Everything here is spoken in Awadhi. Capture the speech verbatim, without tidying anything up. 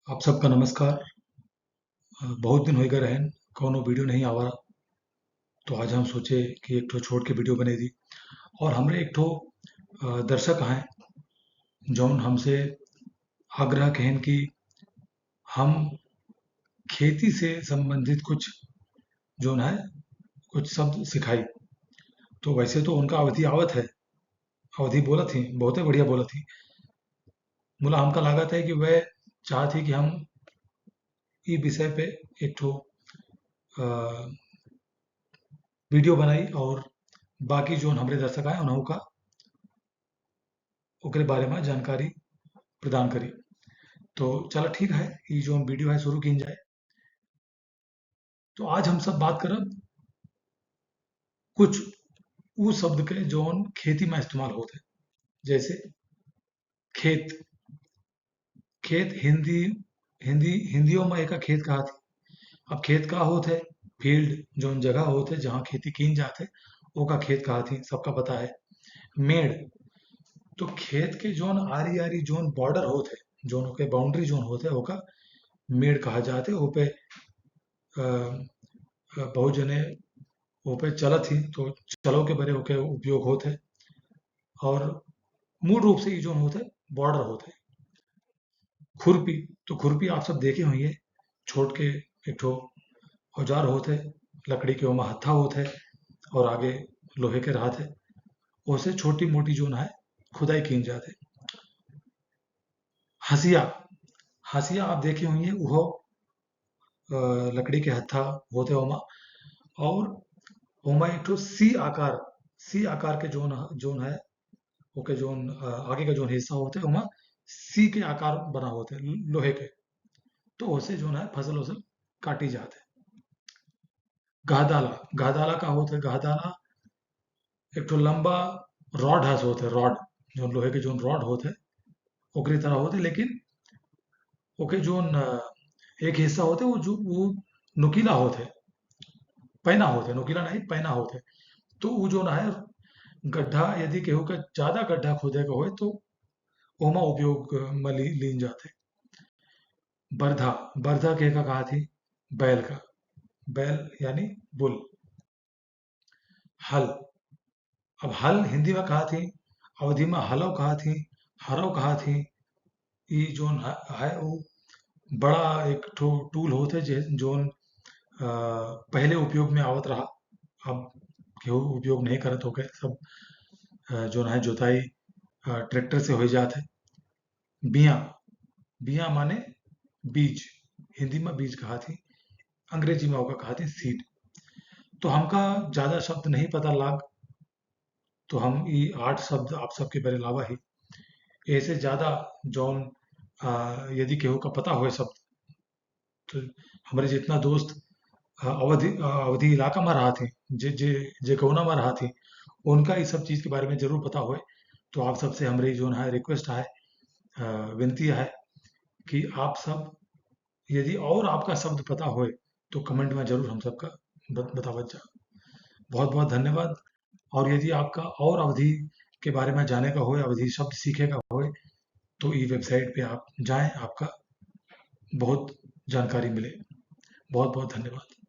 आप सबका नमस्कार। अ, बहुत दिन होइगा रहेन, कौनो video नहीं आवा, तो आज हम सोचे कि एक ठो छोट के video बने दी। और हमरे एक ठो, अ, दर्शक हैं, जौन हमसे आग्रह कहेन कि हम खेती से संबंधित कुछ जौन है, कुछ शब्द सिखाई। तो वैसे तो उनका अवधी आवत है, अवधी बोलत ही, बहुते बढ़िया बोलत ही। मुला हमका लागत है कि वह चाहत ही कि हम ई विषय पे एक ठो, अ, video बनाई और बाकी जौन हमरे दर्शक आए, उन्हों का ओकरे बारे में जानकारी प्रदान करी। तो चला ठीक है, ई जौन video है शुरू कीन जाए। तो आज हम सब बात करब कुछ उ शब्द के जौन खेती में इस्तेमाल होत है, जैसे खेत। खेत हिंदी, हिंदी, हिंदियों में एका खेत कहा थी। अब खेत का होत है? Field, जौन जगह होत है जहाँ खेती कीन जात है, ओका खेत कहा थी, सबका पता है। मेड़, तो खेत के जौन आरी आरी जौन border होत है, जौन ओके boundary जौन होत है, ओका मेड़ कहा जात है। ओपे, अ, अ, बहुत जने ओपे चलत ही, तो चलो के बरे ओके उपयोग होत है। और मूल रूप से ई जौन होत है, border होत है। खुरपी, तो खुरपी आप सब देखे होइए, छोट के एक ठो औजार होत है, लकड़ी के ओमा हत्था होत है और आगे लोहे के रहत है। ओसे छोटी मोटी जौन है, खुदाई कीन जात है। हंसिया, हंसिया आप देखे होइए, उहो, अ, लकड़ी के हत्था होत है ओमा, और ओमा एक ठो C आकार, C आकार के जौन ह-, जौन है, ओके जौन, अ, आगे का जौन हिस्सा होत है, ओमा C के आकार बना होत है, लो-, लोहे के। तो ओसे जौन है, फसल ओसल काटी जात है। गहदाला, गहदाला का होत है? गहदाला एक ठो लंबा rod हस होत है, rod, जौन लोहे के जौन rod होत है, ओकरी तरह होत है, लेकिन ओके जौन, अ, एक हिस्सा होत है, वो जो, वो नुकीला होत है, पैना होत है, नुकीला नहीं, पैना होत है। तो वो जौन है, गड्ढा, यदि केहू का ज्यादा गड्ढा खोदे का होए, तो ओमा उपयोग में ली-, लीन जात है। बरधा, बरधा के का कहा थी? बैल का, बैल यानी bull। हल, अब हल हिंदी में कहा थी, अवधी में हलो कहा थी, हरो कहा थी। ई जौन ह-, है, वो बड़ा एक ठो tool होत है, जे, जौन, अ, पहले उपयोग में आवत रहा, अब केहू उपयोग नहीं करत होके, सब, अ, जौन है, जोताई, अ, tractor से हो जात है। बिया, बिया माने बीज, हिंदी में बीज कहा थी, अंग्रेजी में ओका कहा थी seed। तो हमका ज्यादा शब्द नहीं पता लाग, तो हम ई आठ शब्द आप सबके बरे लावा ही। ऐसे ज्यादा जौन, आ, यदि केहू का पता होए शब्द, तो हमरे जितना दोस्त, आ, अवधी, आ, अवधी इलाका में रहा थे, जे, जे, जे कोना में रहा थे, उनका इस सब चीज के बारे में जरूर पता होए। तो आप सबसे हमरे जौन है request है, आ, विनती है कि आप सब यदि और आपका शब्द पता होए, तो comment में जरूर हम सबका बत-, बतावत जा। बहुत बहुत धन्यवाद। और यदि आपका और अवधी के बारे में जाने का होए, अवधी शब्द सीखे का होए, तो ई website पे आप जाएं, आपका बहुत जानकारी मिले। बहुत बहुत धन्यवाद।